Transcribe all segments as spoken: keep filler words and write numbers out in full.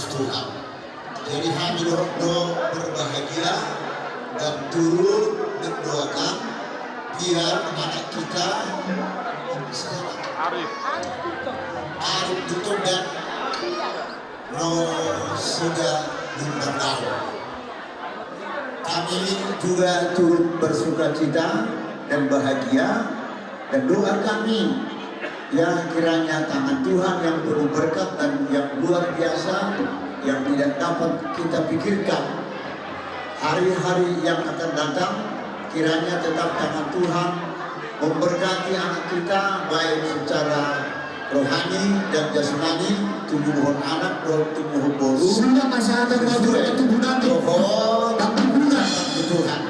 Tuhan. Jadi hami do, do berbahagia dan turut mendoakan biar anak kita Arif, Arif Duton dan Rosida Lumban Daun. Kami juga turut bersukacita dan bahagia, dan doa kami, ya, kiranya tangan Tuhan yang penuh berkat dan yang luar biasa yang tidak dapat kita pikirkan hari-hari yang akan datang, kiranya tetap tangan Tuhan memberkati anak kita, baik secara rohani dan jasmani, tumbuhon anak dohot tumbuhon boru. Sudah masa ada sesuai tubuh nanti dohot Tuhan.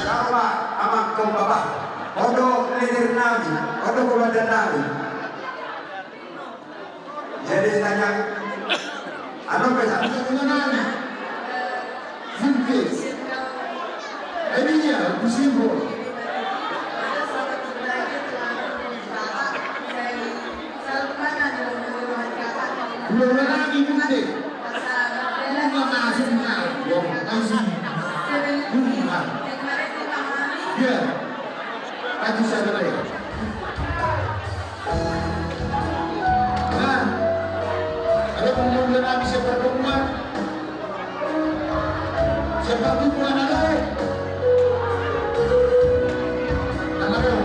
Amang, amang, kau bapak, on do leader nami, on do komandan nami. Jadi tanya, anu, pesan. Ini dia, Pusimbo. Ulang lagi, Bunda. Bunga masuk, nah. Bunga. Bunga. Ya. Tadi saya dengar. Nah, ada pemuda nami seperti rumah. Seperti rumah ada. Nama dia?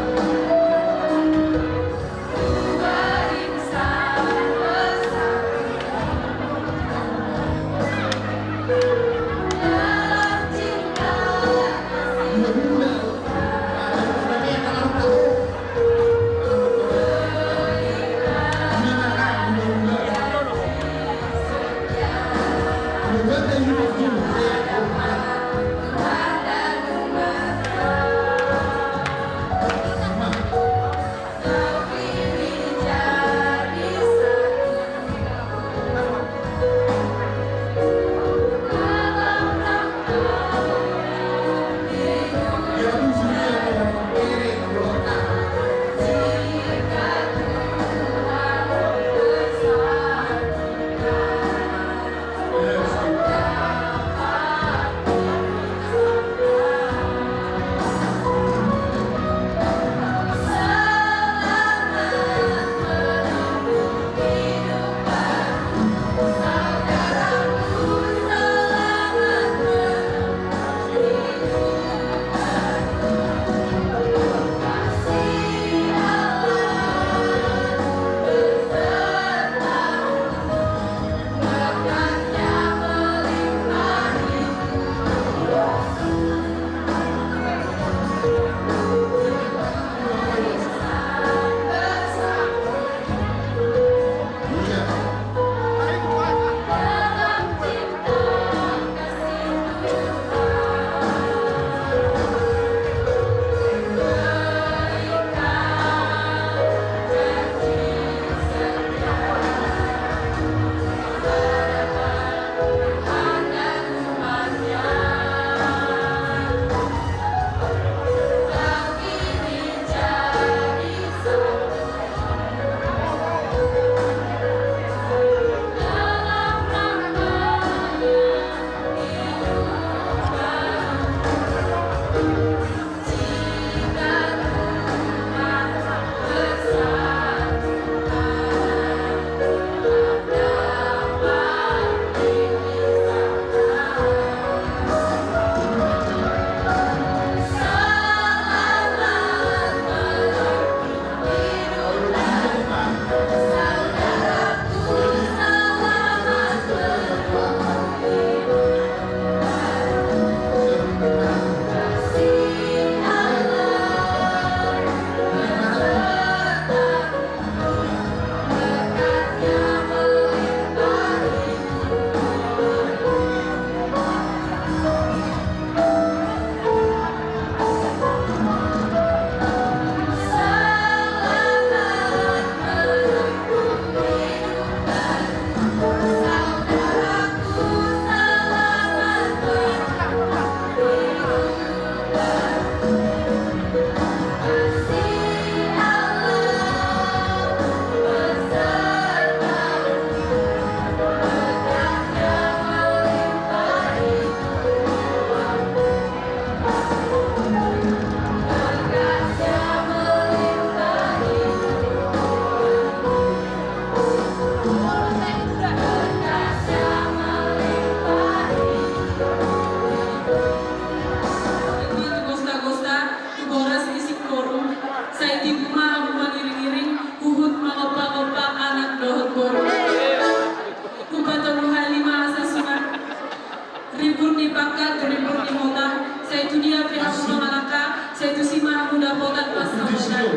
Kan tu Limbur ni Hotang, sai tu dia pe hamu na mangalangka, sai tusi ma hamu dapotan pansamotan.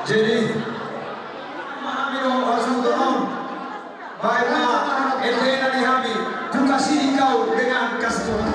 Jadi, hami do hasuhuton on, baen ma endena di hami, Kukasihi Kau dengan Kasih Tuhan.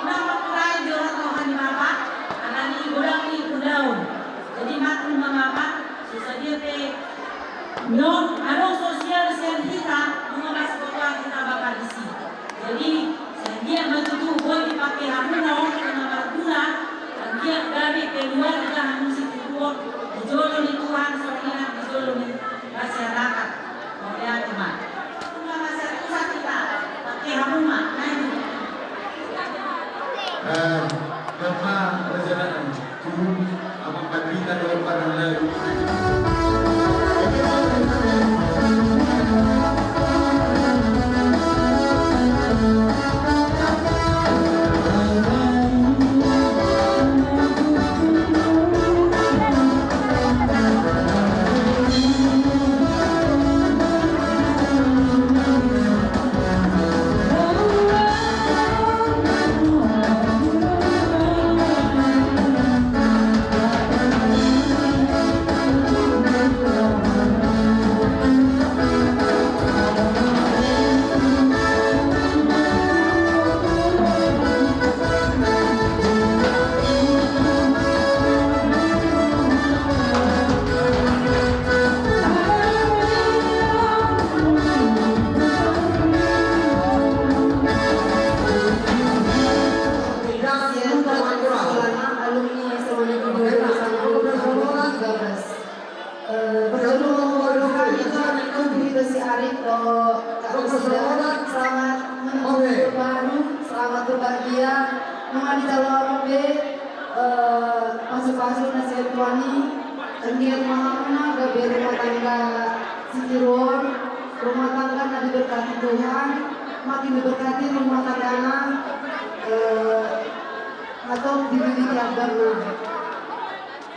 Unang mangkurai di roha ni Amanta, alani godang ni ulaon. Jadi maklum ma Amanta, so sadia pe on adong sosial sian hita, nunga masibotoan hita bapa disi. Jadi, sadia ma tutu boi dipake hamu on, na marguna, anggiat gabe keluarga hamu sitiruon di jolo ni Tuhan, songon i nang di jolo ni masyarakat. Mauliate ma. Nunga masiantusan hita, pake hamu ma, nai. Eh, Bapak Raja Nang, Tuhan, Abang Pandita, Bapak Raja Nang. Eh, berjumpa kembali dengan Ibu Hidayah Arif, eh, Kak Rosida. Selamat menempuh hidup baru, selamat berbahagia. Nunga dijalo hamu be, eh, pasu-pasu na sian Tuhan i, anggiat ma hamuna gabe rumah tangga sitiruon, rumah tangga na diberkati Tuhan, makin diberkati rumah tanggana, eh, atau di, di, di, di.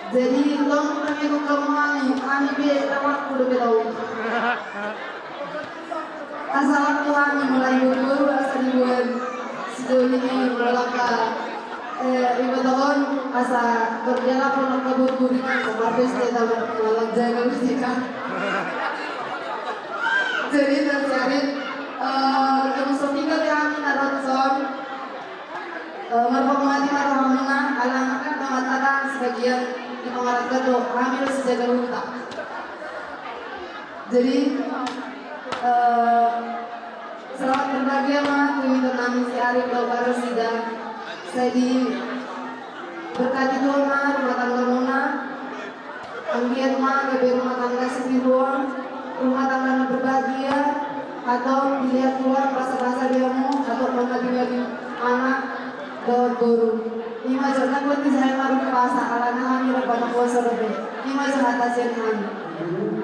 Jadi, tong hami, tong hami, hami be, tawakku do be tong. Asa waktu hami mulai boru-boru, asa dibuat sejoli ni mulaka. Eh, iba tahun, asa kerja lapor maka boru-boru, sama pesta, sama malam jaga musika. Jadi, dan sehari, eh, kamu sopika di hami na rotson. Eh, marpanguati ma rohamuna, alana kan mangatakan sebagian di pangarantoan do, hami do sijaga huta. Jadi, eh, selamat berbahagia ma tu ito nami si Arif dohot Rosida. Sai diberkati Tuhan ma rumah tanggamuna. Anggiat ma gabe rumah tangga sitiruon, rumah tangga na berbahagia, atau dilihat Tuhan basa-basa di hamu, atau mangadi-ngadi anak dohot boru. Ima jo na buat di saya marung pasa, alana hami rap bana puasa dope. Ima jo hata sian hami.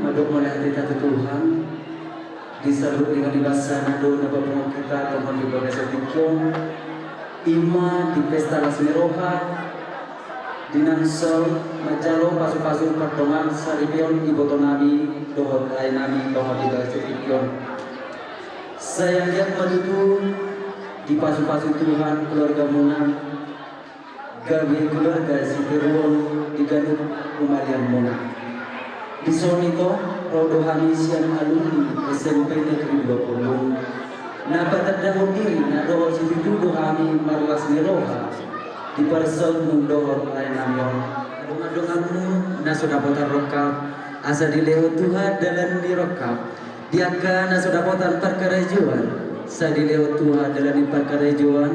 Madok mauliate hita tu Tuhan. Disambut dengan di basa na do na papungu hita tongon di bagasan tingki on. Ima di pesta las ni roha, di nang so manjalo pasu-pasu pardongan saripeon iboto nami dohot lae nami tongon di bagasan tingki on. Sai anggiat ma tutu dipasu-pasu Tuhan keluargamuna. Gabe keluarga sitiruon di ganup pamalianmuna. Dison ito, ro do hami sian alumni S M P Negeri dua puluh. Na patandahon diri na dohot situtu do hami marlas ni roha. Di parsautmu dohot laenami on, dongan-donganmu na so dapotan rongkap, asa dilehon Tuhan dalan ni rongkap. Di angka na so dapotan parkarejoan, asa dilehon Tuhan dalan ni parkarejoan.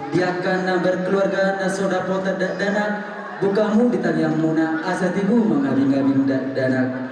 Di angka na berkeluarga na so dapotan dakdanak, buka hamu di tangiangmuna asa tibu mangabing-abing dakdanak.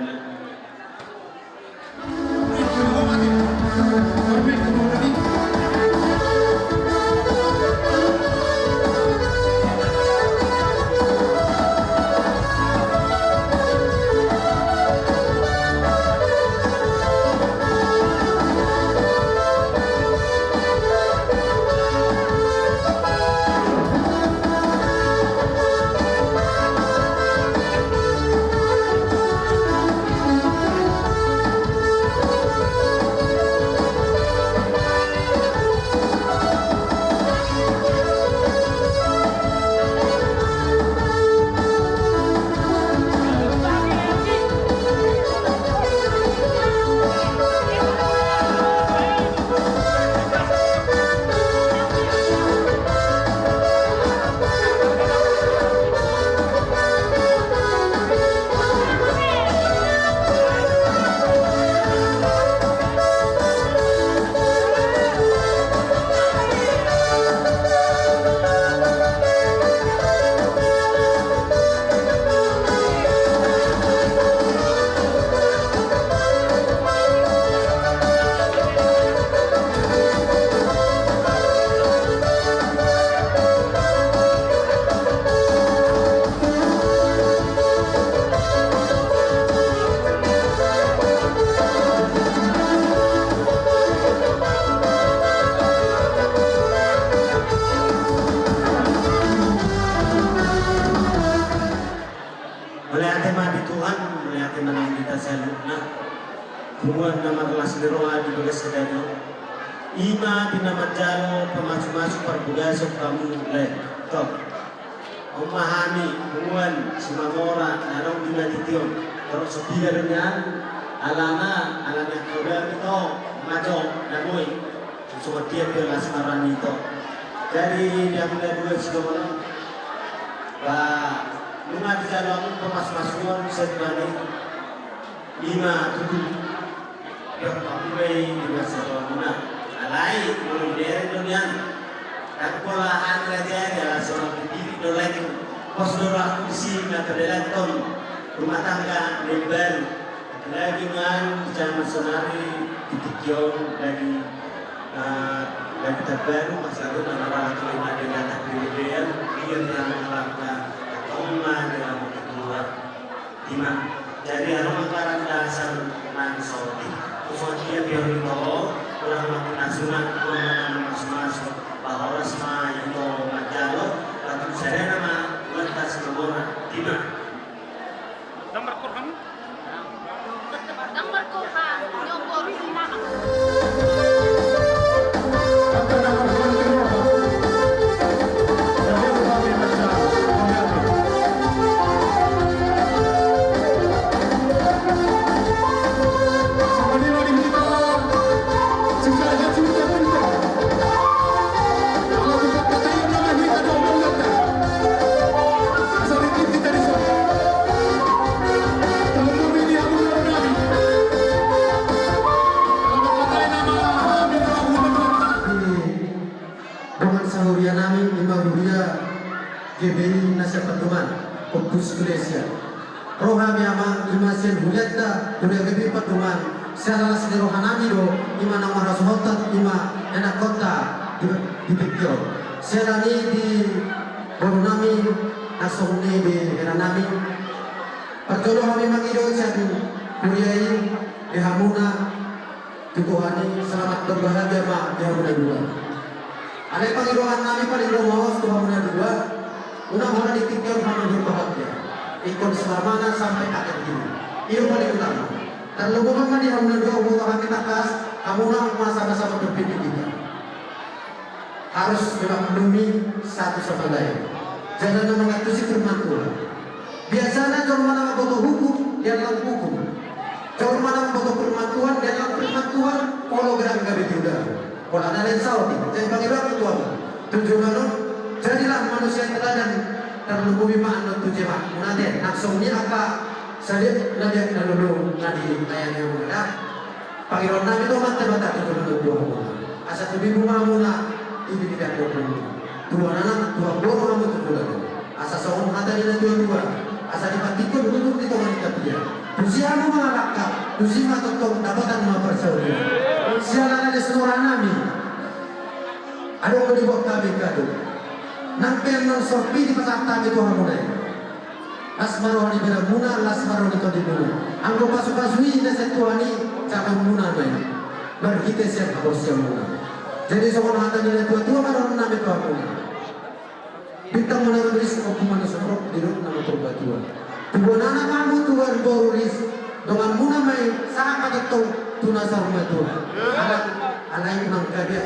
Mauliate ma di Tuhan, mauliate ma nang di hita saluhutna. Punguan na marlas ni roha di bagas sadari on. I ma di na manjalo pamasu-masu parbagason hamu lae. Tong. On ma hami, punguan Simamora, na adong di na titi on. Torus so piga do nian, alana, alana angka ulaon i tong, majo, na boi. Songon dia pe las marani to. Jadi, di hamu na dua sidongan on. Ba, nunga dijalo hamu pamasu-masuon, sahat bani. I ma tutu. Dok hamu be i di masa tua muna. Alai, molo dibereng do nian. Tapi pola hami raja i, ala seorang pendiri do lagi. Pos do aku di sini, na pedalaton. Rumah tangga, yang baru. Lagi ngan di jaman sonari di tingki on lagi, eh, lagi terbaru masalah nama orang tua yang ada di atas pilihan, dia yang mengalahkan atau mana yang mau keluar. Di mana? Jadi, anu anggaran dasar nang soti. Terus dia biar itu, orang mati nasunat, orang mana masuk-masuk. Bahwa orang semua itu manjalo, batu sadana ma, lantas ke orang. Di mana? Dang markorhon? Dang markorhon, nyogor. Dongan sahuria nami, ima huria G B I na sian Pandoman, Corpus Ecclesia. Roha ni amang ima sian hurianta, huria G B I Pandoman, sian las ni roha nami do, ima na marasuhonta, ima anakkonta di, di tingki on. Sian nami di boru nami, na songon i di hela nami. Parjolo hami mangido sian huria i, di hamuna, tu Tuhan i, selamat berbahagia ma di hamuna dua. Alai pangidoan nami paling rumaos tu hamuna dua, unang holan di tingki on hamu berbahagia. Ingkon selamana sampai akhir hidup. I do paling utama. Tarlumobi ma di hamuna dua, huboto hami tangkas, hamuna ma sama-sama berpendidikan. Harus memaklumi satu sama lain. Jala na mangantusi firman Tuhan. Biasana jolma na mamboto hukum, diallang hukum. Jolma na mamboto firman Tuhan, diallang firman Tuhan, olo gerang gabe di udara. Pola na lain saut i, jadi pangidoan tu Tuhan. Tujuan on, Jadilah manusia teladan, tarlumobi ma annon tu jemaat muna ate, nang songon i angka salelengleleng na lolo na di layani muna. Pangidoan nami tu Amanta Debata tu joloan ni tuatua muna, asa tumibu ma muna di pingkiran ni tuatua muna. Tuan anak, tuan boru hamu tu joloan on. Asa songon hata ni natuatua, asa dipantikkon ulumu di tonga ni tapian. Tusi hamu mangalangka, tusi ma tongtong dapatan ma parsaulian. Siala na les ni roha nami. Adong do dibuat hami gabe. Nang pe annon sorpi dipasahat hami tu hamuna i. Las ma roha ni badanmuna, las ma roha ni tondimuna. Anggo pasupasu i na sian Tuhan i, jaloonmuna ma i. Marhite sian haporseaonmuna. Jadi songon hata ni natuatua ma dohonon nami tu hamuna. Bintang ma na rumiris, ompu ma na sumurop, didok nama Purbatua. Tubuan anak hamu, tubuan boru ris, donganmuna ma i sahat ma tongtong tu na saur matua. Ala, alai unang gabe.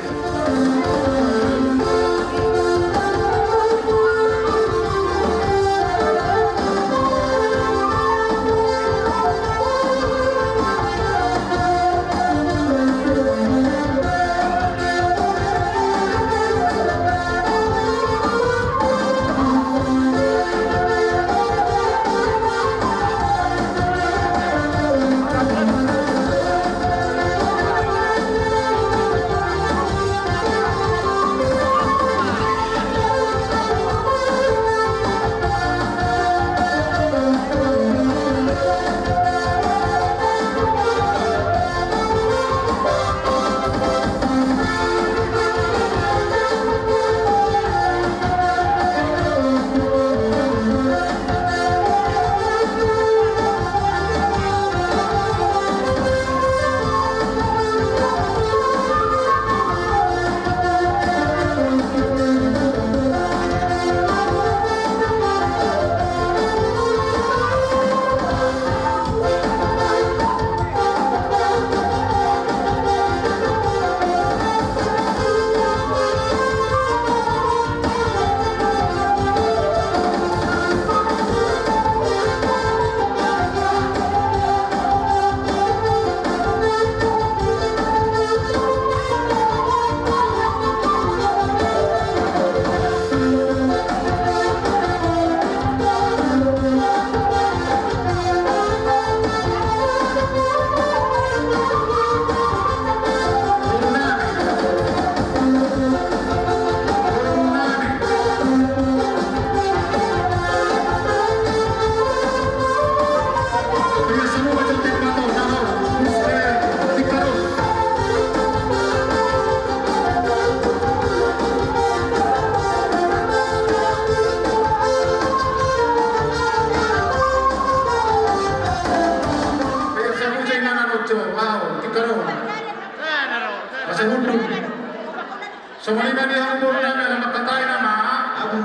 Songon i ma di hamu boru nami, ala mangkatai nama. Abu.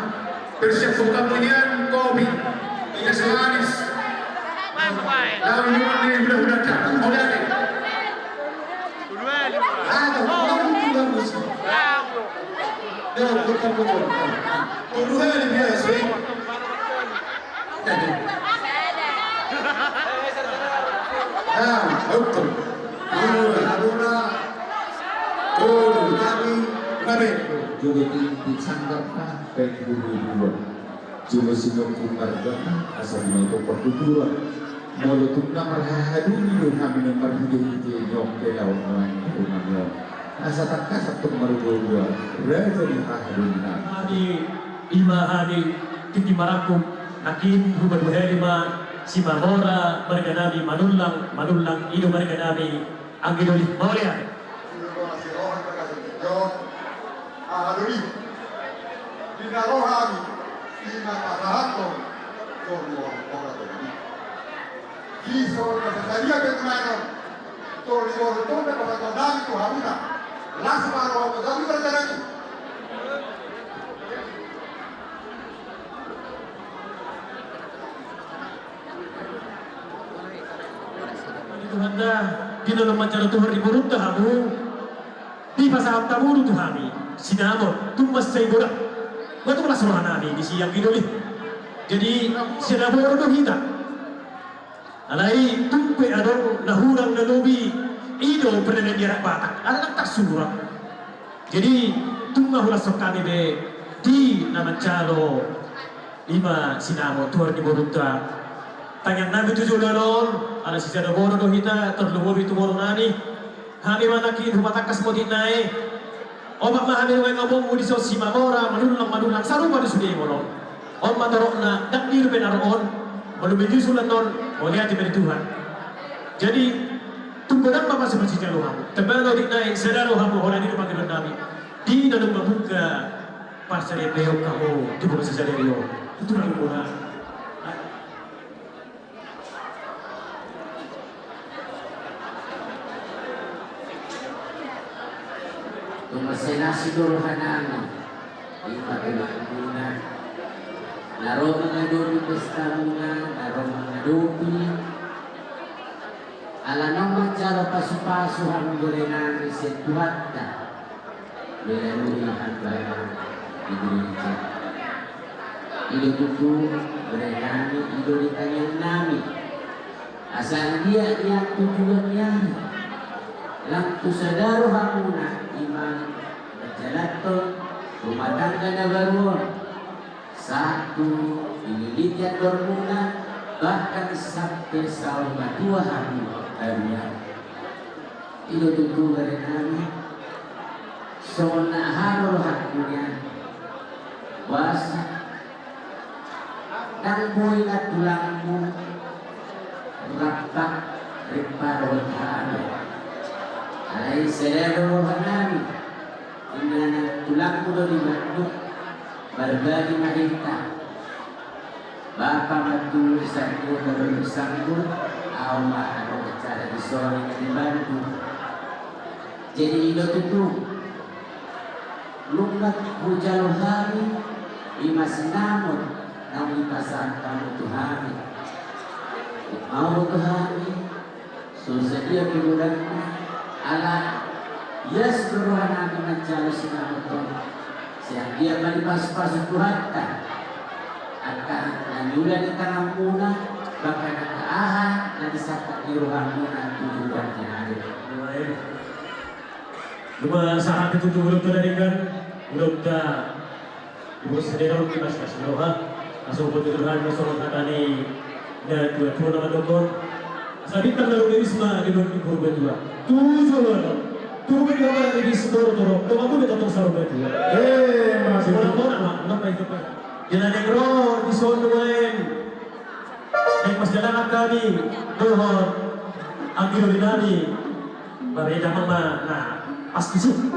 Persiap buka pujian kopi. Iya, selanis. Lalu ini hula-hula dah. Hula ni. Ada, ada, ada, ada. Dah, buka pujian. Hula ni biasa. Ah, betul. Hula, hula. Hula, kami, kami. Juga di, di sanggar, ah, baik dulu, dulu. Jolo sinongkun marga, asa binoto partuturan. Molo tung na marhahadomi do hami na marhitehite ni on pe laho nuaeng tu nami on. Asa tangkas antong marboaboa raja ni hahadomi nami. Hami, ima hami, tingki marangkup, nangkin hupaduahali ma Simamora marga nami Manullang, Manullang i do marga nami. Anggi doli, mauliate. Aha do i? Di na ro hami, di na pasahathon, jolo roha-roha do i. Di songon na sadia pe nuaeng on, jolo roha-roha do pasahathon nami tu hamuna. Las ma roha, jolo roha do i. Tuhanta, di na manjalo Tuhan di borunta hamu, dipasahat hamu do tu hami sinamot, tung mansai borat. Boha tung las roha nami disi, anggi doli. Jadi, sinaboru do hita. Alai tung pe adong na hurang na lobi, i do perdalanan ni anak Batak, ala nang tarsurat. Jadi, tung ma hulashon hami be, Di na manjalo i ma sinamot tu ari ni borunta. Tangiang nami tu joloan on, ala sijalo boru do hita, tarlumobi tu boru nami. Hami ma nangkin hupa tangkas motik nai. Opat ma hami nuaeng, amongmu dison Simamora, Manullang, Manullang, sarupa do sude molo. On ma torokna, ndang dilu pe na ro on, molo menyusul on, mauliate ma di Tuhan. Jadi, tung godang ma pasupasu jalo hamu. Tamba na otik nai, sada do hamu, holan i do pangidoan nami. Di na dung mambuka parsaripeon hamu, di buka sasadari on. Itu lagi mula. Tung mansai asi do roha nami, i ma tulangmuna, na ro mangadopi pestamuna, na ro mangadopi, ala naung manjalo pasupasu hamu bere nami sian Tuhanta. Melalui hamba di gereja. I do tutu bere nami, i do di tangiang nami. Asa anggiat nian tu joloan ni ari, lam tu sada rohamuna i ma manjalanhon rumah tangga na baru on. Sahat tu dililiti andormuna, bahkan sampe saur matua hamu baru i. I do tutu bere nami, songon na aha do rohangku nian. Boasa ndang boi na tulangmu rap rimpar dohot hami? Alai sada do roha nami, inna nang tulangmu do di manduk, marbagi ma hita. Bapa ma tu sanggur, baru sanggur, au ma adong acara di sore na di Bandung. Jadi i do tutu, nunga hujalo hami, i ma sinamot naung dipasahat hamu tu hami. Umbahen tu hami, so sadia pe godangna, ala ias do roha nami manjalo sinamot on. Sai anggiat ma dipasupasu Tuhanta angka na niula ni tanganmuna, bahkan angka aha na disangkap ni rohamuna tu joloan ni ari. Nunga sahat do tutu, ulaonta na denggan, ulaonta di bagasan sadari on, di bagasan roha, asa huboto do hami songon hata ni natuatua na mandok on. Asa bintang na rumiris ma di lomo ni Purbatua. Tu joloan on, turpuk ni hata ni di Sitorotoro, do mambuat tongtong saur matua. Eh, masih. Mora-mora ma, napa itu, Pak? Jala naeng ro dison nuaeng, naeng marsidalangan hami dohot anggi doli nami. Baru damang ma, nah, pas di sini.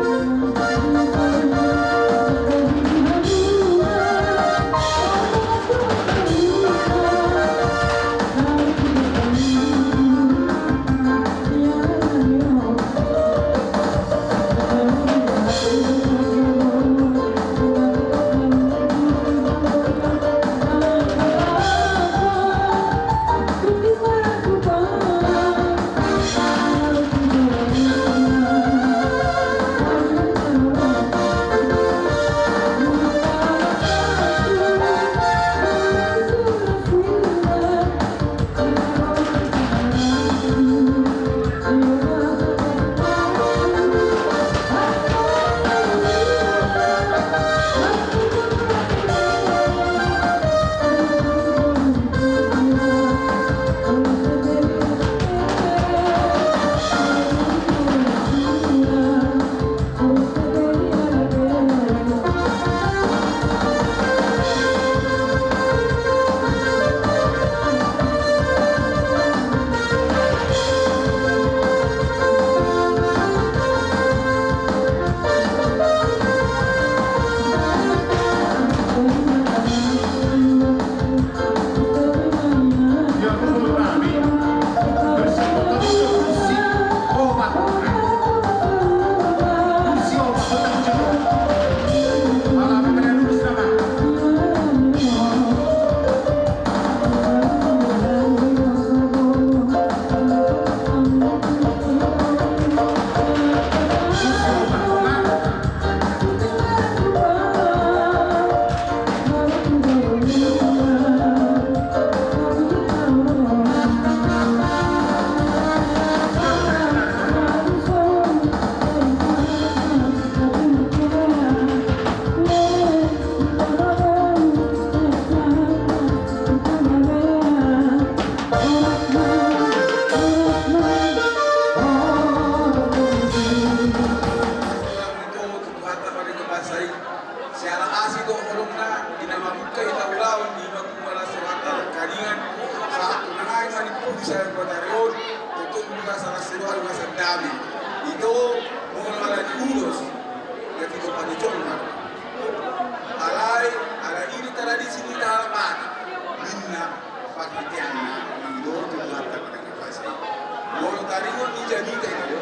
Jadi, jadi,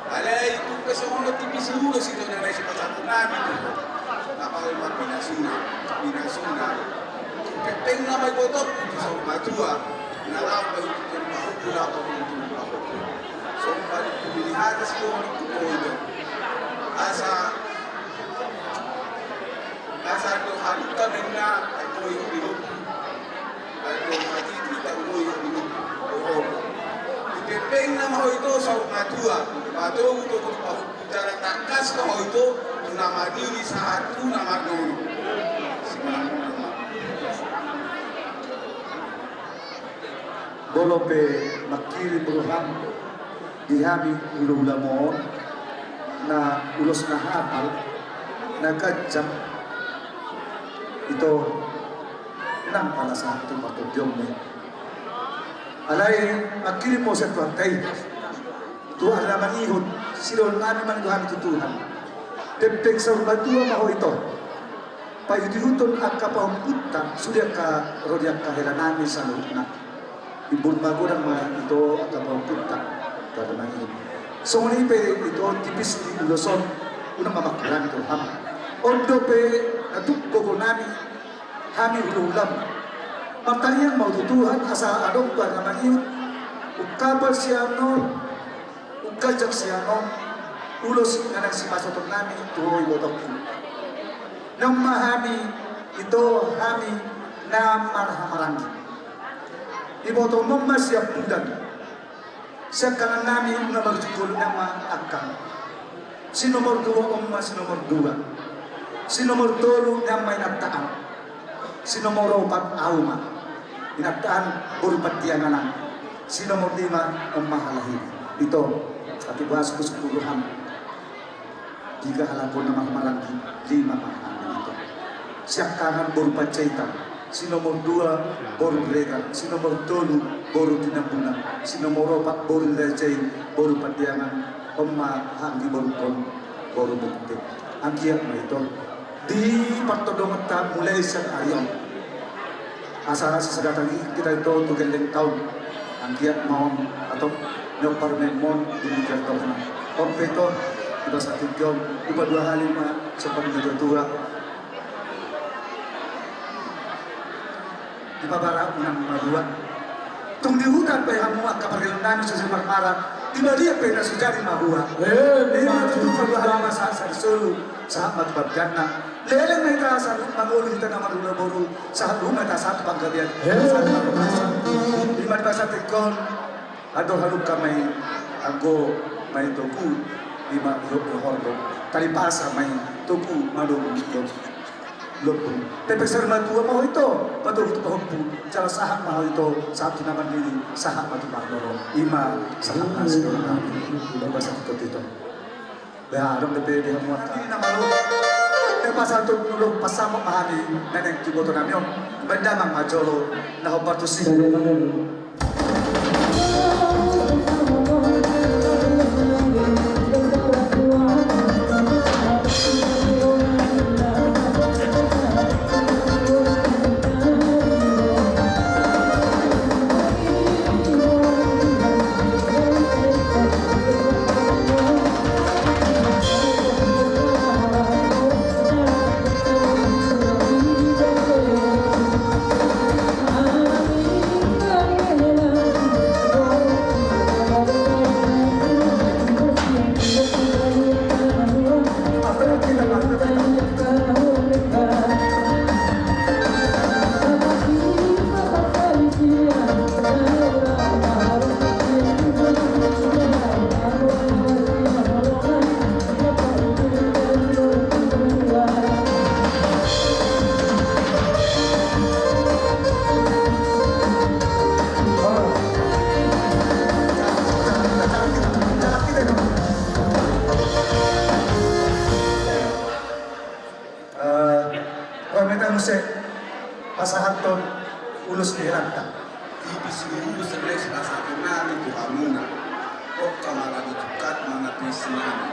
alai tung pe songon on tipis ulos i do na naeng sipasahaton nami tu ho. Apala ma pinasuna, pinasuna. Pengpeng nama ibotongku tu saur matua. Na laho ma i tu pahompu, laho ma i tu pahompu. Songon paling pemilih hata si dohononku do i do. Asa, asa do haluta menna, ai boi ho di lombu. Ai do mati di tanggo i di lombu. Di pengpeng nama ho ito saur matua. Patogu do tu pahompu, jala tangkas ma ho ito tu na marnini sahat tu na marnono. Molo pe mangkirim roham di hami hulahulamu on, na ulos na hapal, na ganjang, ito, nang pala sahat tu partondionmu. Alai mangkirim ma sian Tuhanta i tu ari na mangihut, sidohonon nami ma tu hami tu Tuhan. Pengpeng saur matua ma ho ito. Paihuthon angka pahompunta, sude angka ro di angka hela nami saluhutna. Imbur magodang ma ito angka pahompunta. Tadamang i. Songon i pe ito tipis ni ulos on, unang ma manghalangi roham. On dope na tung gogo nami, hami hulahulamu. Martangiang ma ho tu Tuhan asa adong tu ari na mangihut, ungkapal sian on, ungkajak sian on, ulos na naeng sipasahaton nami tu ho ibotongku. Nang ma hami, ito hami, na marhahamaranggi. Ibotongmu on ma siampudan. Siangkangan nami na marujung ngolu nang ma angkang. Si nomor dua on ma si nomor dua. Si nomor tolu nang ma inantaan. Si nomor opat au ma. Inantaan boru Pandiangan an. Si nomor lima on ma halak i. Ito, ati boha sungkun-sungkun roham. Piga halak on na marhahamaranggi, lima ma hami ito. Siangkangan boru Panjaitan, si nomor dua boru Regar, si nomor tolu boru Tinambunan, si nomor opat boru Raja i, boru Pandiangan, on ma hami borungkon boru Bukti. Anggiat ma ito. Di partondongonta mulai sian ari on. Asa sisada tangihon hita ito tu gelleng taon. Anggiat ma on atop ni on parumaenmon di minggu na torop. On pe ito, di bagasan tingki on, upa dua hali ma sian panutua-tua. Di babara unang marua. Tung di huta pe hamu angka pargeleng nami so sumar mara. Di balian pe na so jadi mahua. Eh, ima tutu upa dua hali ma sahat di solu, sahat ma tu panggabeanna. Leleng ma hita sahat mangolu hita na marhula boru, sahat ma hita sahat tu panggabean. Sahat ma hita sahat. Ima di bagasan tingki on, andor halumpang ma i, anggo ma i togu, ima ihop ni horbo. Tali pasa ma i togu, madomu i togu. Lombung. Pengpeng saur matua ma ho ito, patogu tu pahompu, jala sahat ma ho ito, sahat tu na marnini, sahat ma tu marnono. Ima sahat ma sidohonon nami. Di bagasan tingki on ito. Ba, adong dope di hamu angka. Di na malo. Di bagasan tingki on, pasahat ma hami na naeng tu iboto nami on. Baen damang ma jolo na hombar tusi. Eh, ro ma hita muse pasahathon ulos ni helanta. Tipis ni ulos na naeng sipasahaton nami tu hamuna. Ongka ma lagu tungkat mangapresiasi nami.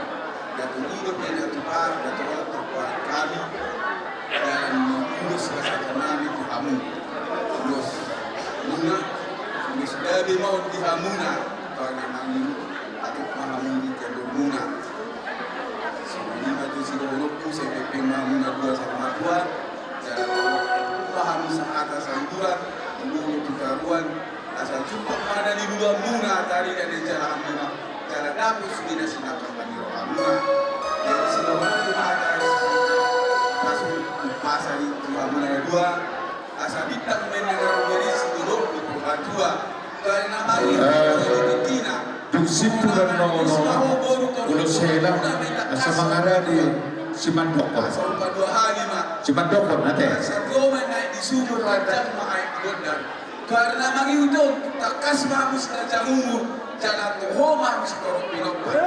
Datu Ido pe na tu par, datu Alto par kami. Dalan ni ulos sipasahaton nami tu hamu. Ulos muna, ulos gabe ma on di hamuna. Hami mangido, atik ma hamu di jadwalmuna. Songon i ma tu sidohononku, sai pepeng ma hamu na dua saur matua. Jala hamu sahata saluran, di luhut tu toruan, asa jumpang ma na niluluanmuna, tarida na nijalahanmuna, jala dapot sude na sinangkap ni rohamuna. Jadi sidohononku ma hata, pasu umpasa di tu hamuna na dua. Asa bintang ma na marmeris di dolok ni Purbatua. Karena mari di tina. Dung simpulan na ono, ulos hela, asa mangarade simandokon. Asa upa dua hali ma. Simandokon, ate. Asa dua ma naik di sumur, ranjang ma aek di gondang. Karena mangihut on, tangkas ma hamu siranjang umur, jala toho ma hamu sitorop pinompar.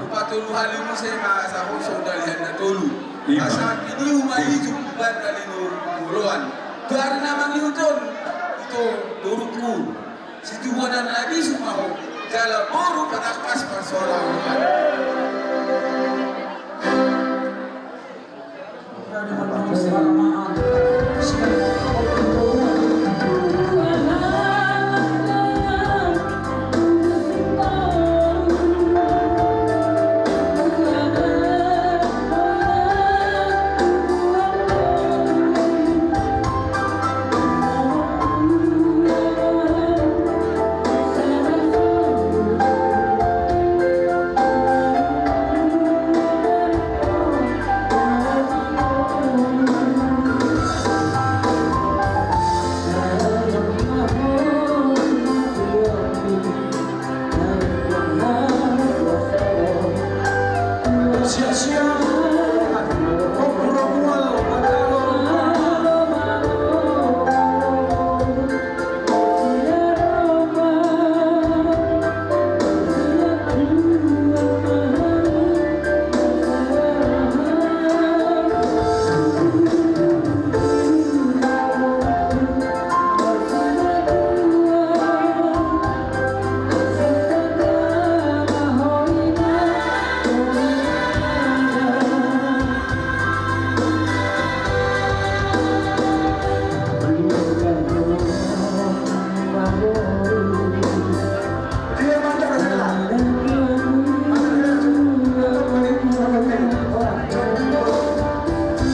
Upa tolu hali muse ma asa ho so dalihan na tolu. Ima. Asa pidi uma ijuk banda ni oloan. Karena mangihut on, ito torukku. Situbuan na bisu ma ho, jala boru patangkas ma sola.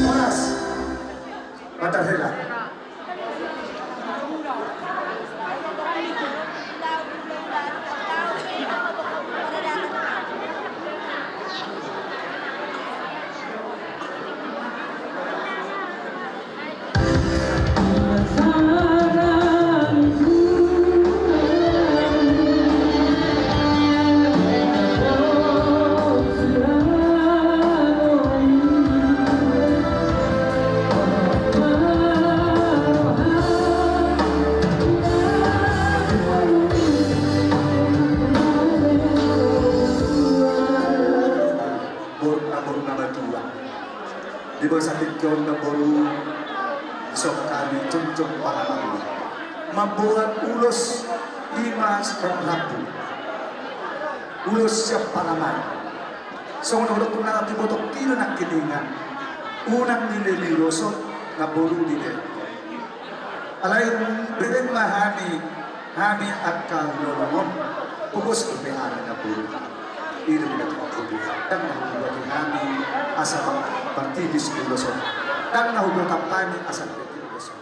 Horas. Matar hela. Boru, namboru na matua. Di bagasan tingki on, namboru, dison hami jongjong paramangmuna. Mamboan ulos, ima sian rambu. Ulos sian paramangmuna. Songon na hudok tu na, iboto tu na nangkiningan. Unang dilehon ulos on, namboru, dilehon. Alai bereng ma hami, hami angka na lomo on, pogos dope hami, namboru. I do na hudok tu, ndang na huboti hami asa martipis ulos on. Ndang na huboto hami asa martipis ulos on.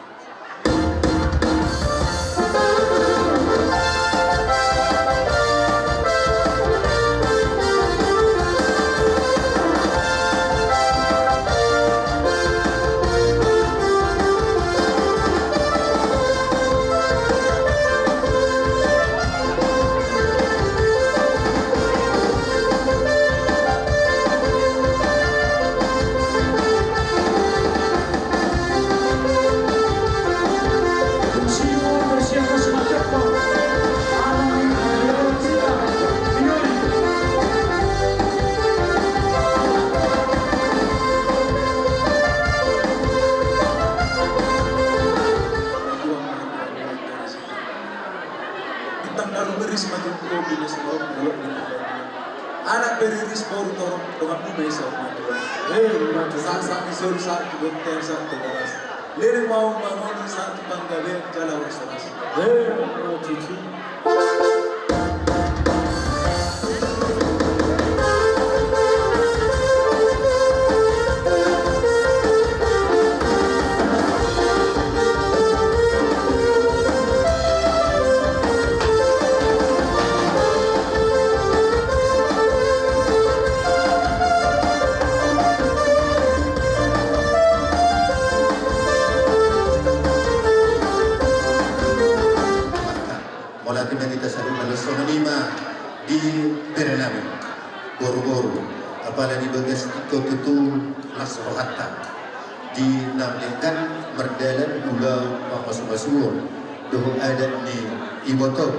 Bintang na rumiris ma tung topi na sitorop ni dolok ni Purbatua. Anak pe riris, boru torop, donganmu ma i saur matua. Sahat-sahat ni solu, sahat tu bontean, sahat tu boras. Leleng ma hamu mangolu sahat tu panggabean jala horas-horas. Ima tutu. Nang hita saluhut, songon i ma di berenami, boruboru, apala di bagas tingki on tutu las rohanta di na denggan mardalan ulaon pamasumasuon dohot adat ni iboto,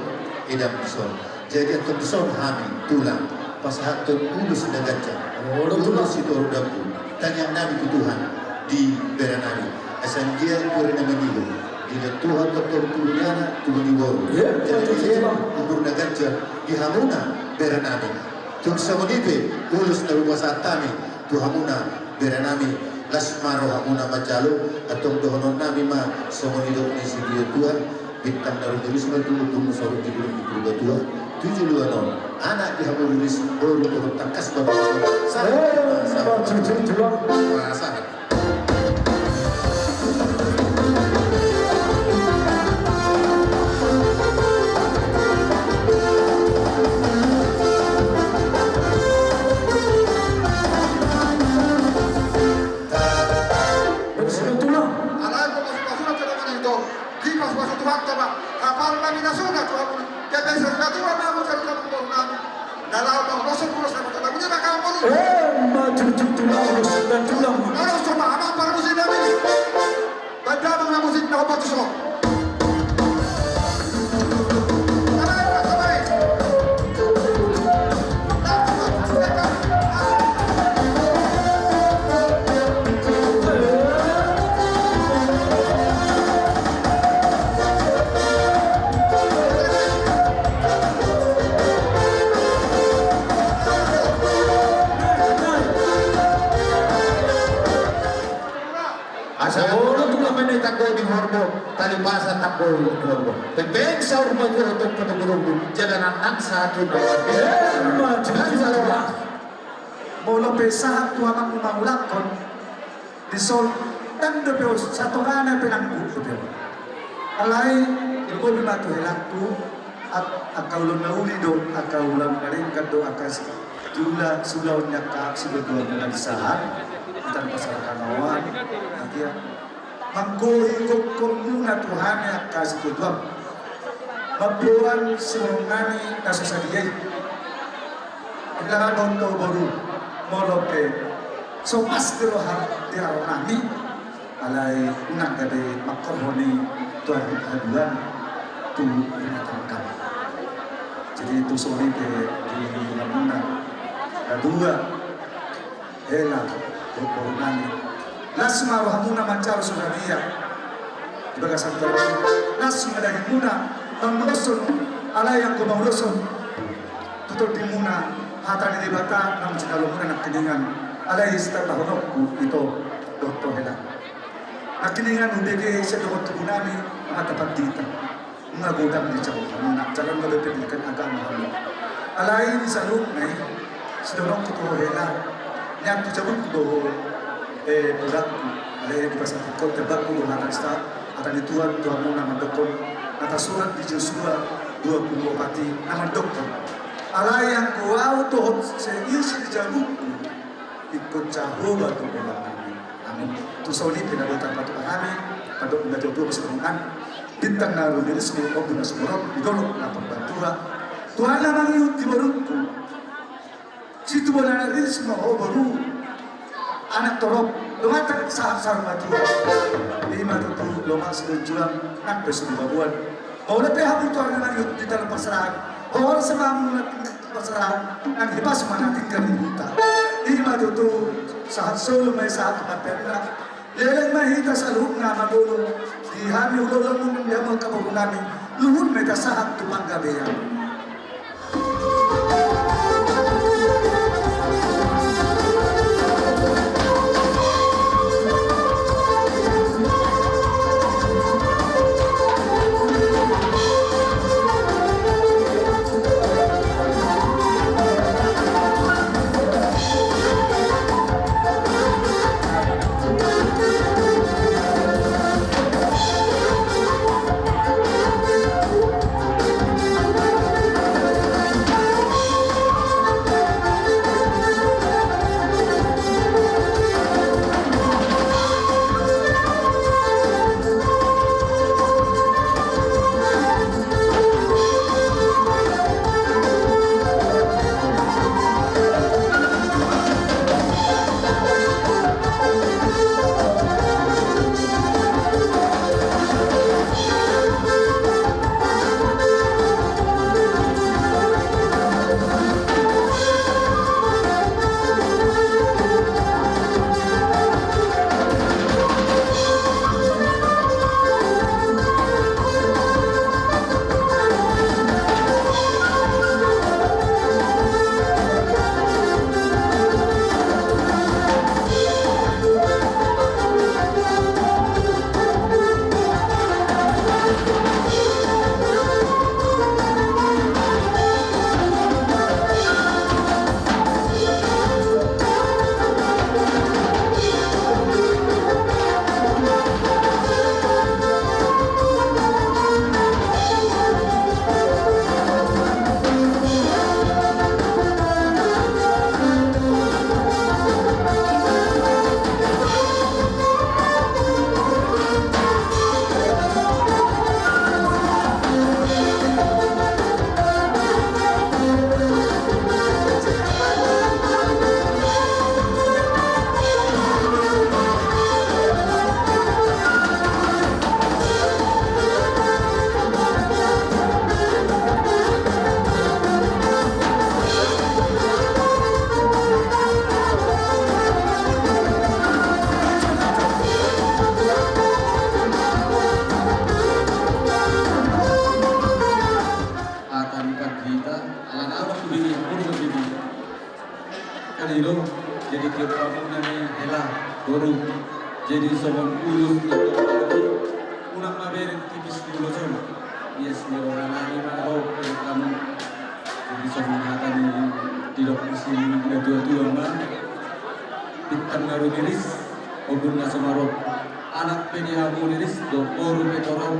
edang dison. Jadi antong dison hami tulang pasahathon ulos na ganjang, ulos sitorop dambu, tangiang nami tu Tuhan di berenami. Asa dia tu ari na mangihut, di na Tuhan tongtong tubu ni anak, tubu ni boru. Jadi dia umur na ganjang di hamuna berenami. Tung songon i pe ulos na hupasahat hami tu hamuna berenami, las ma rohamuna manjalo. Antong dohonon nami ma songon nidok ni situa-tua: Bintang na rumiris ma tu ujung, sorong di bulung di Purbatua. Tu joloan on anak di hamu riris, boru dohot tangkas ma. Sahat. Alai pasupasu na tena manito, dipasupasu Tuhanta ma. Hapal nami na suna tu hamu, pe pe sari na tua ma hamu sari na tua nami. Na laho ma hosok ulos na mata lagu dia maka hamu. Eh, maju tu tulang, ulos na tulang. Ulos ma hamu para musik nami. Banda ma musik na opat tu so. Asa olo tu na mene tanggo di horbo, tali pasa tanggo di horbo. Pe pe saur matua tu patuburungku, jala nang nang satu nama. Molo pe sahat tu amangmu mangulakhon, dison, ndang dope on, satonga na pe nangkuk dope on. Alai, irgomi ma tu helangku, angka ulaon na uli do, angka ulaon na denggan do, angka si-, jula, sulaon ni angka situa-tua na disahat, di tanpa salah kanawan, agia. Manggohi gokhonmuna tu hami angka situa-tua. Mamboan sumurung nami na so sadia i. Indahan on do boru, molo pe so pas di roha di roha nami, alai unang gabe mangkorhon i tu ari haduan tu rumah tangga. Jadi tu songon i pe di hamuna na dua. Hela, boru nami. Las ma rohamuna manjalo so sadia di bagasan toru. Las ma dagingmuna manguloson, alai anggo manguloson tu tondimuna hata ni Debata na manjalo muna nangkiningan. Alai sitambahononku ito, dohot hela. Nangkiningan hubege sian dongan tubu nami, Amanta Pandita. Nunga godang dijou hamu, nunga jala nunga dope pendidikan agama hamu. Alai di saluhutna i, sidohononku tu ho hela, nian tu jabungku do ho, eh, pudangku. Alai dipasahat ingkon jabungku do hata ni Tuhan tu hamu na mandokkon, na tarsurat di Josua dua pulu opat i na mandokkon: Alai anggo ahu dohot seisi di jabungku, ingkon Jahowa do goarna. Amin. Tu songon i pe na boi tarpatupa hami, pandok ni natuatua pasahat on. Bintang na rumiris ma di ombun na sumorop, di dolok na parbatua. Tu ari na mangihut di borungku, situbu na riris ma ho boru, anak torop, dongan sahat saur matua. I ma tutu lomak silinjuang, nang pe so dibaboan. Mauliate hamu tu ari na mangihut di taon parserahan. Horas ma hamu na tinggal parserahan, nang hipas ma na tinggal di huta. I ma tutu, sahat solu ma i sahat tu parpeakna. Leleng ma hita saluhutna mangolu, di hami hulahula nami, di hamu angka boru nami, luhut ma hita sahat tu panggabean. Boru, jadi songon ulos do tadi, unang ma bereng tipis ni ulos on. Ia sumero ranari ma ro bereng hamu. Jadi songon hata ni didok ni si natua-tua ma: Bintang na rumiris, ombun na so maro. Anak pe di hamu riris do, boru pe torop.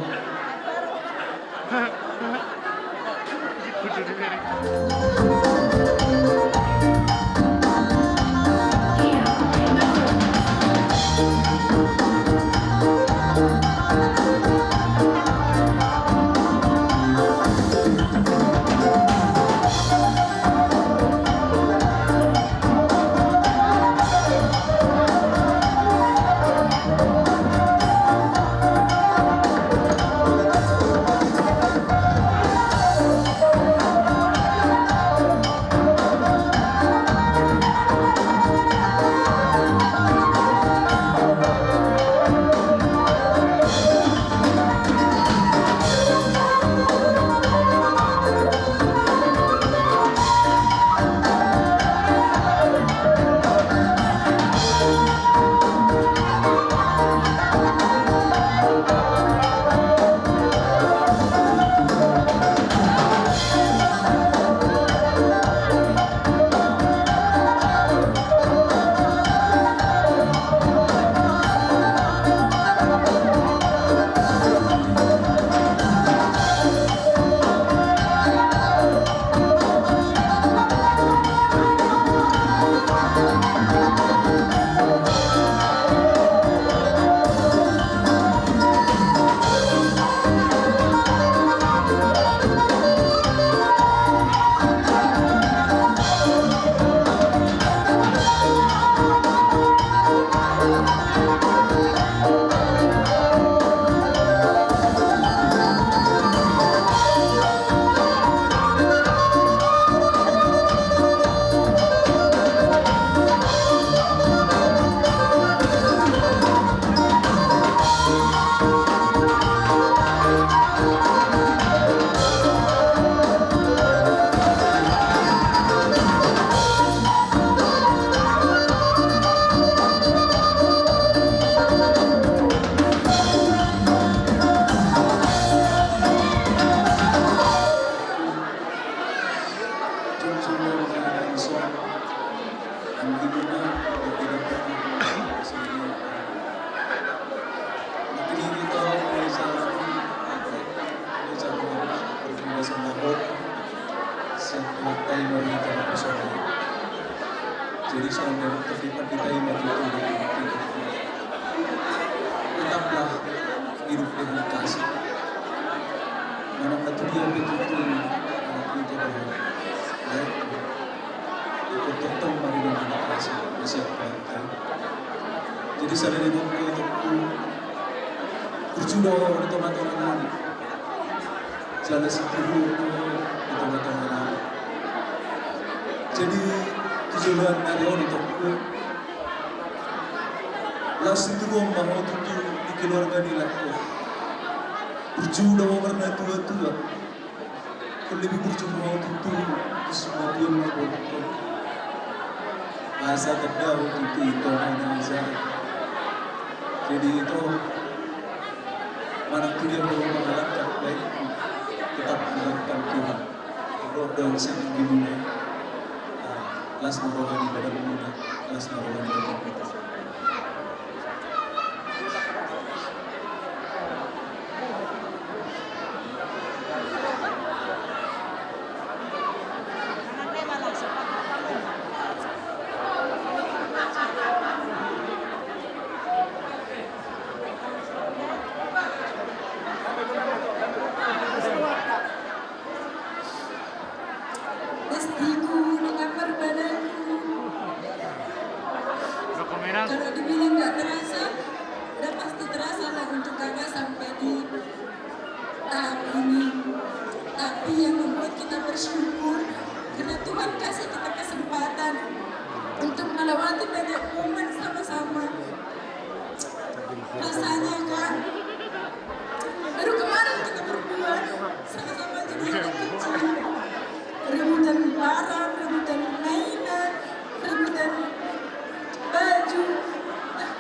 Jadi, songon memang terlibat di tai mati. Tetaplah hidup dengan kasih. Manang na tudia pe tutu, anak muda, baik. Ikut tongtong mari dengan kasih, masih apa? Jadi, sada ni bungku tongku, burju do di tonga-tonga nami. Jala sitiruon do di tonga-tonga nami. Jadi, tu joloan ni ari on, tongku, laos sitiruon ma ho tutu di keluarga ni lae. Burju do ho marnatua-tua. Lebih burju ma ho tutu di semua tuan na borok. Asa tanda ho tutu di tonga ni ari on. Jadi, ito, manang tudia pe ho mangalangka, baik, tetap mengharapkan Tuhan. Dohot do sian di muna. Ah, las ma roha ni badan muna, las ma roha ni badan muna. Pastiku dengan perbadanku. Kalau dibilang nggak terasa, udah pasti terasa lah untuk kakak sampai di tahap ini. Tapi yang membuat kita bersyukur, karena Tuhan kasih kita kesempatan untuk melewati banyak momen sama-sama. Rasanya, Kak, baru kemarin kita berdua sama-sama jadi anak kecil. Rebutan barang, rebutan mainan, rebutan baju. Nah,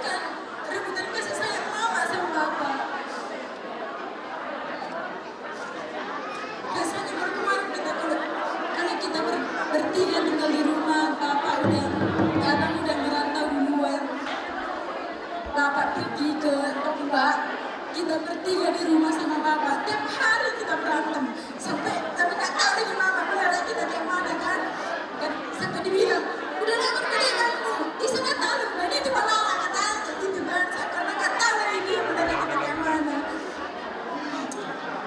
di rumah sama bapak, tiap hari kita berantem. Sampai, sampai nggak tahu lagi mama, beneran kita kayak mana kan. Kan sampai dibilang, "Udah lapor ke dia kamu, bisa nggak tahu, nah, dia cuma lala," katanya gitu kan. Karena nggak tahu lagi dia beneran kita kayak mana.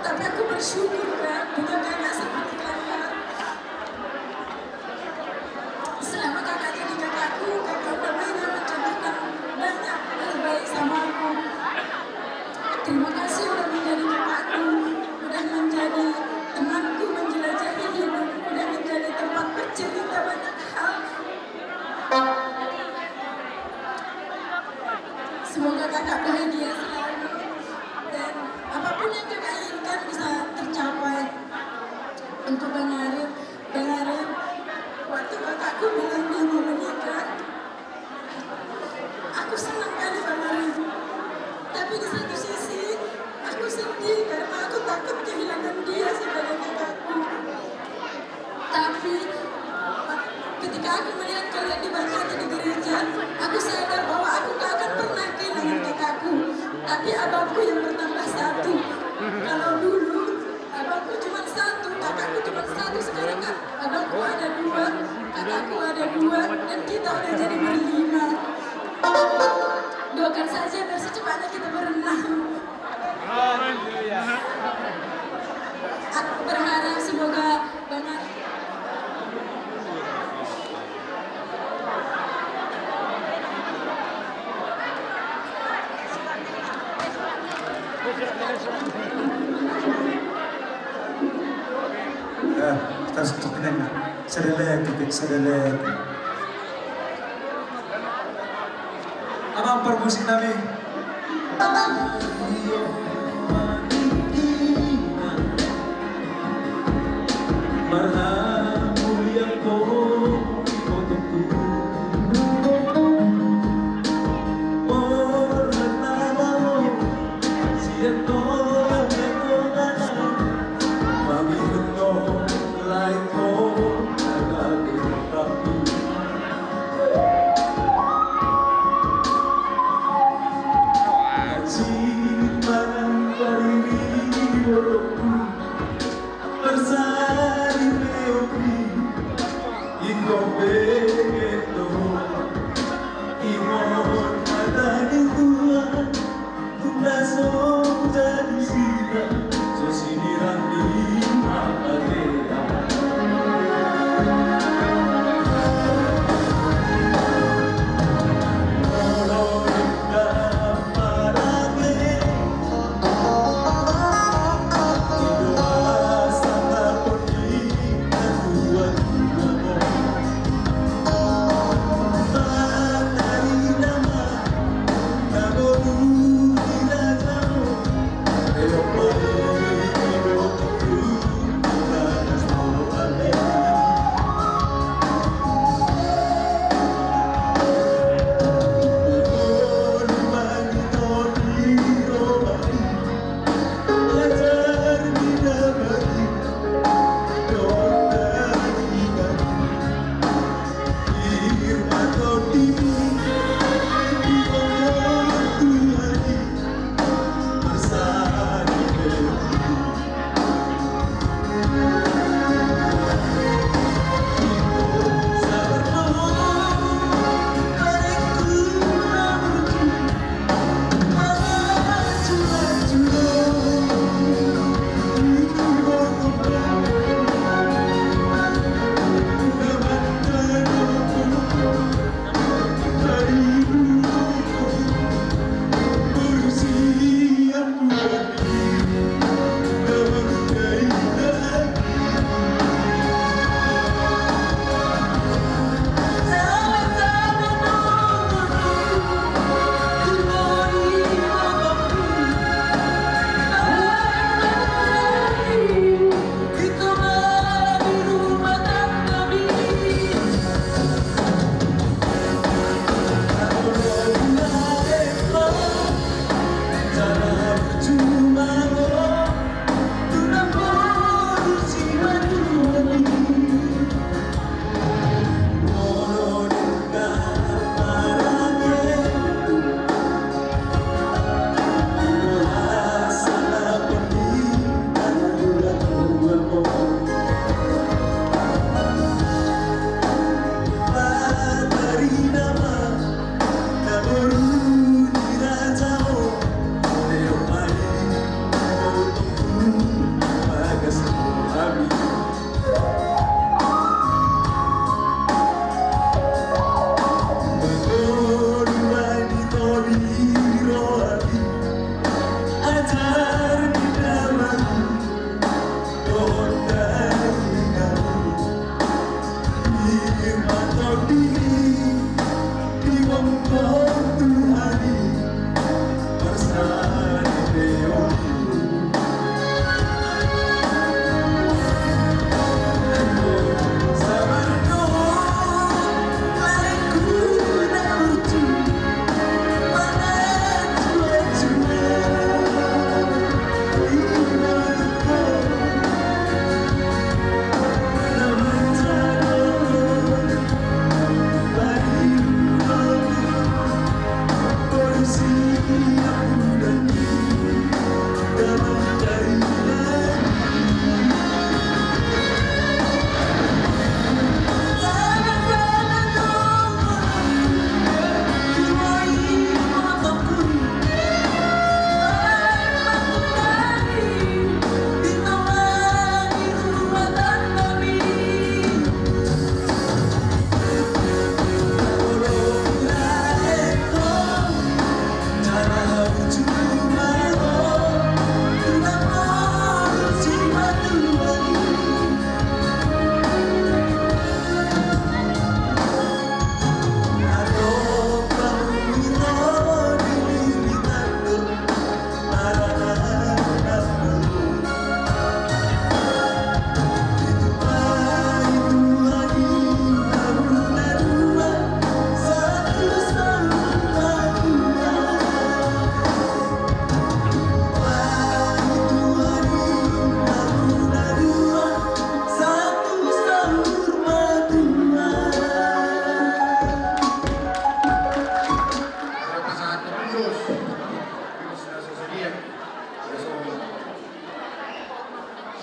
Tapi aku bersyukur kan, punya kakak seperti kakak. Selama kakak jadi kakakku, kakak udah banyak mencontohkan banyak hal baik sama aku. Terima kasih udah menjadi kakakku, udah menjadi temanku menjelajahi hidup, udah menjadi tempat bercerita banyak hal. Semoga kakak bahagia selalu dan apapun yang kakak inginkan bisa tercapai. Untuk Bang Arif, Bang Arif, waktu kakakku bilang dia mau menikah, aku senang kali, Bang Arif. Tapi di satu sisi, aku sedih karena aku takut kehilangan dia sebagai kakakku. Tapi ketika aku melihat kalian di bangkate di gereja, aku sadar bahwa aku gak akan pernah kehilangan kakakku. Tapi abangku yang bertambah satu. Kalau dulu abangku cuma satu, kakakku cuma satu, sekarang kak, abangku ada dua, kakakku ada dua, dan kita udah jadi berlima. Doakan saja biar secepatnya kita berenam. Aku berharap semoga banyak. Eh, kita sedang, sedang, sedang. Amang parmusik nami.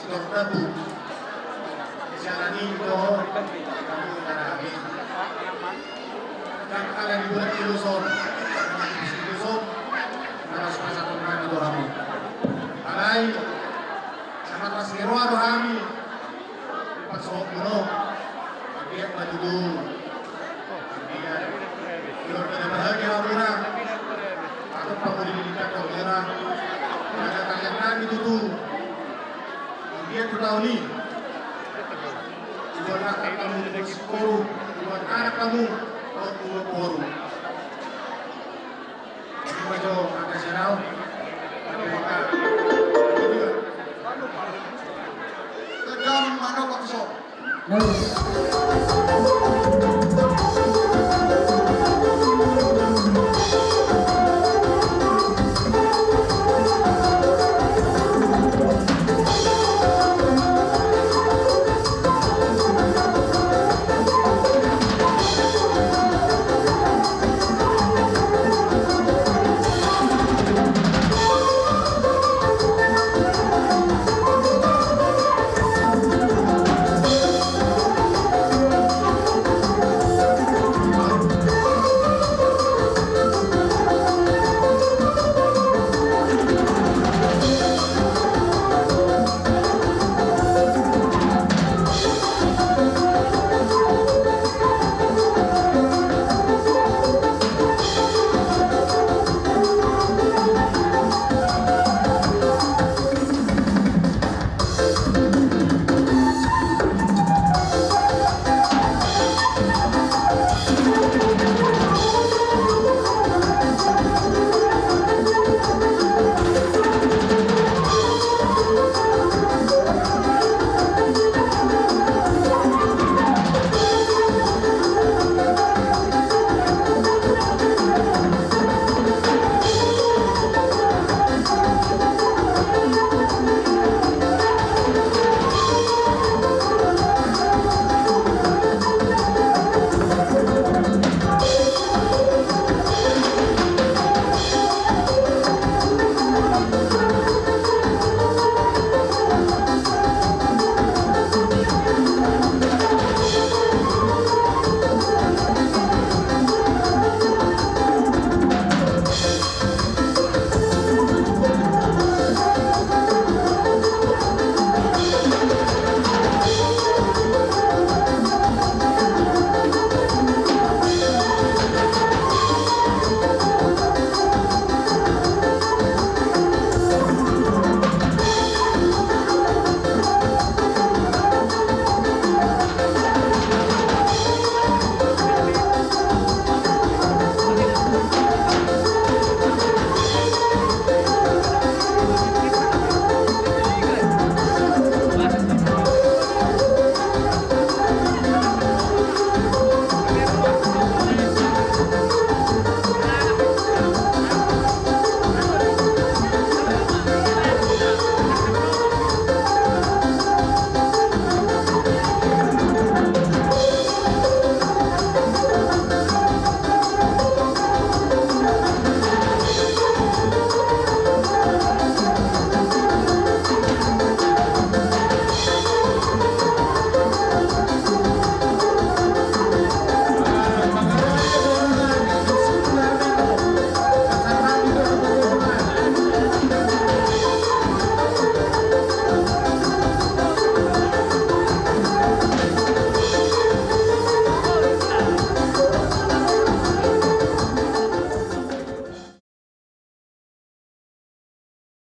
Tor dabu. Sialan i do. Kami. Kan ala ni bulan iluson. Iluson. Nara supaya satu nami do hami. Alai. Sama tas hero do hami. Pas sok meno. Dia maju. Keluarga bahagia hamuna. Atau pamuli di kau mera. Ada tanya nami tutu. Dia tu tahu ni. Buat anak kamu, buat si koru, buat anak kamu, buat dua koru. Ini maju angka serau. Tegang manok aku sok. Nah.